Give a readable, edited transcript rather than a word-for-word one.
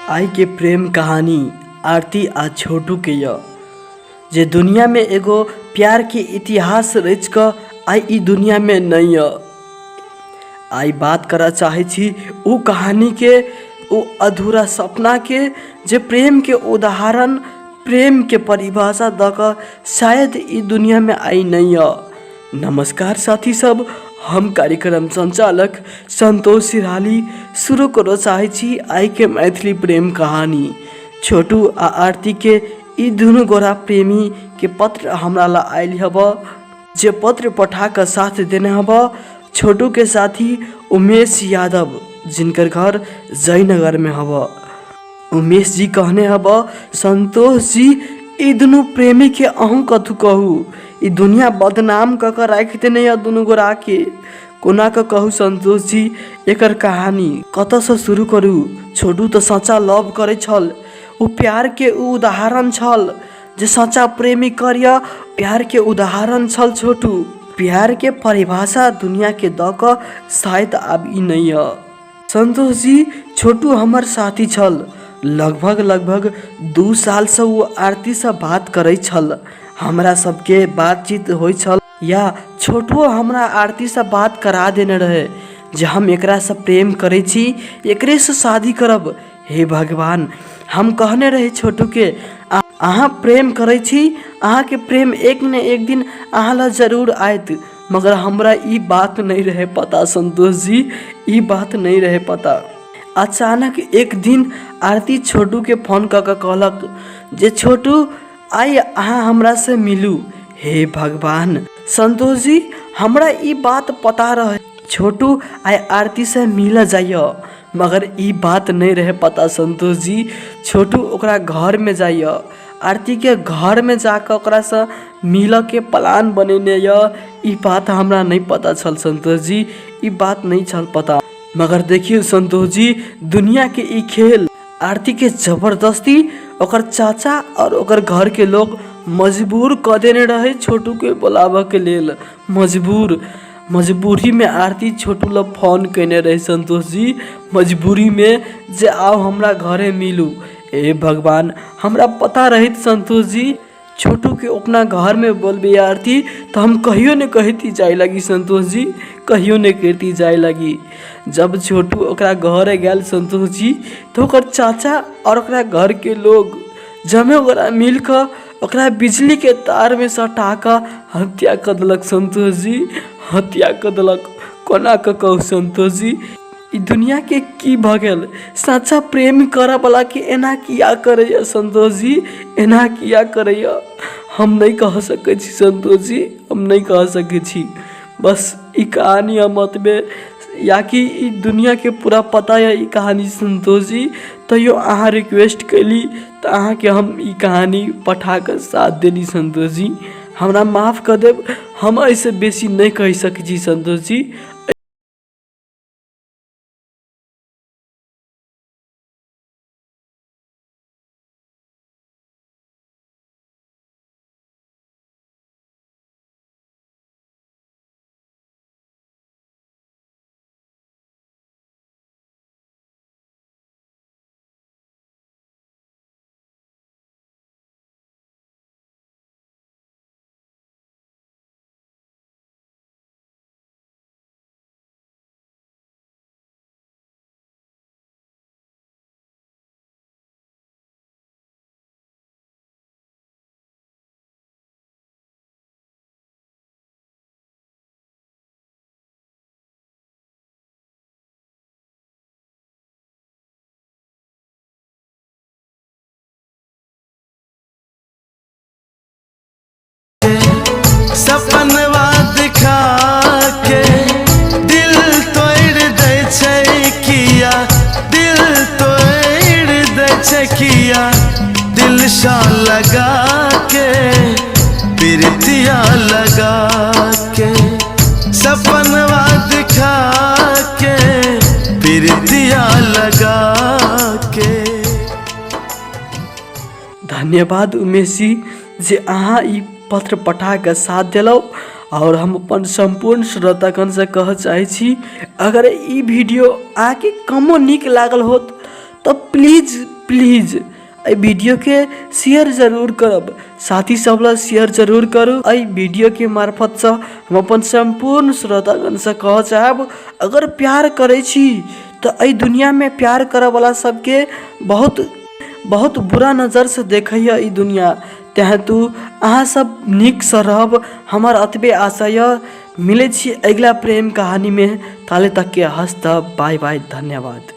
आइके प्रेम कहानी आरती आ छोटूके यऽ जे दुनियामे एगो प्यारके इतिहास रचि कऽ आइ ई दुनियामे नहि यऽ। आइ बात करऽ चाहै छी ओ कहानीके, ओ अधूरा सपनाके, जे प्रेमके उदाहरण, प्रेमके परिभाषा दऽ कऽ शायद ई दुनियामे आइ नहि यऽ। नमस्कार साथी सब, हम कार्यक्रम संचालक संतोष सिरहाली शुरू करऽ चाहै छी आइके मैथिली प्रेम कहानी। छोटू आ आरतीके ई दुनू गोरा प्रेमीके पत्र हमरा लग आयल हब, जे पत्र पठा कऽ साथ देने हब छोटूके साथी उमेश यादव, जिनकर घर जयनगरमे हब। उमेश जी कहने हब, संतोष जी, ई दुनू प्रेमीके अहूँ कथू कहू, ई दुनिया बदनाम कऽ कऽ राखि देने यऽ दुनू गोराके। कोना कऽ कहू संतोष जी एकर कहानी, कतऽसँ शुरू करू? छोटू तऽ सच्चा लव करै छल, ओ प्यारके ओ उदाहरण छल जे सच्चा प्रेमी करिय। प्यारके उदाहरण छल छोटू, प्यारके परिभाषा दुनियाके दऽ कऽ शायद आब ई नहि यऽ। संतोष जी, छोटू हमर साथी छल। लगभग लगभग 2 सालसँ ओ आरतीसँ बात करै छल। हमरा सबके बातचीत होइ छल या छोटुओ हमरा आरतीसँ बात करा देने रहै जे हम एकरासँ प्रेम करै छी, एकरेसँ शादी करब। हे भगवान, हम कहने रही छोटूके, अहाँ प्रेम करै छी, अहाँके प्रेम एक ने एक दिन अहाँ लग जरूर आयत। मगर हमरा ई बात नहि रहै पता संतोष जी, ई बात नहि रहै पता। अचानक एक दिन आरती छोटूके फोन कऽ कऽ कहलक जे छोटू, आइ अहाँ हमरासँ मिलू। हे भगवान संतोष जी, हमरा ई बात पता रहै छोटू आइ आरतीसँ मिलऽ जाइए, मगर ई बात नहि रहै पता संतोष जी, छोटू ओकरा घरमे जाइए, आरतीके घरमे जाकऽ ओकरासँ मिलऽके प्लान बनेने यऽ। ई बात हमरा नहि पता छल संतोष जी, ई बात नहि छल पता। मगर देखियौ संतोष जी, दुनियाके ई खेल, आरतीके जबरदस्ती ओकर चाचा आओर ओकर घरके लोक मजबूर कऽ देने रहै छोटूके बोलाबऽके लेल। मजबूर मजबूरीमे आरती छोटू लग फोन कयने रहै संतोष जी, मजबूरीमे जे आउ हमरा घरे मिलू। हे भगवान, हमरा पता रहैत संतोष जी छोटूके अपना घरमे बोलबै आरती, तऽ हम कहियो नहि कहिती जाय लागी संतोष जी, कहियो नहि कहिती जाय लागी। जब छोटू ओकरा घरे गेल संतोष जी, तऽ ओकर चाचा आओर ओकरा घरके लोग जमे ओकरा मिल कऽ ओकरा बिजलीके तारमे सटा कऽ हत्या कऽ देलक संतोष जी, हत्या कऽ देलक। कोना कऽ कहू संतोष जी, ई दुनियाके की भऽ गेल? सच्चा प्रेम करऽवलाके एना किया करैए संतोष जी, एना किया करैए? हम नहि कह सकै छी संतोष जी, हम नहि कह सकै छी। बस ई कहानी हम एतबे, या कि ई दुनियाके पूरा पता यऽ ई कहानी संतोष जी, तैयो अहाँ रिक्वेस्ट कयली तऽ अहाँके हम ई कहानी पठा कऽ साथ देली संतोष जी। हमरा माफ कऽ देब, हम एहिसँ बेसी नहि कहि सकै छी संतोष जी। सपनवा दिखा के दिल तोड़ दै छै किया, दिल तोड़ दै छै किया, दिल शा लगा के प्रीतिया लगा के, सपनवा दिखा के प्रीतिया लगा के। धन्यवाद उमेश जी जे अहाँ ई पत्र पठा कऽ साथ देलहुँ। आओर हम अपन सम्पूर्ण श्रोतागणसँ कहऽ चाहै छी, अगर ई वीडियो अहाँके कमो नीक लागल होत तऽ प्लीज प्लीज एहि वीडियोके शेयर जरूर करब, साथी सब लए शेयर जरूर करू। एहि वीडियोके मार्फतसँ हम अपन सम्पूर्ण श्रोतागणसँ कहऽ चाहब, अगर प्यार करै छी तऽ एहि दुनिआँमे प्यार करऽवला सबके बहुत बहुत बुरा नजरसँ देखैए ई दुनिआ। तेँ हेतु अहाँ सब नीकसँ रहब, हमर एतबे आशा यऽ। मिलै छी अगिला प्रेम कहानीमे, ताले तकके हस्त बाय बाय, धन्यवाद।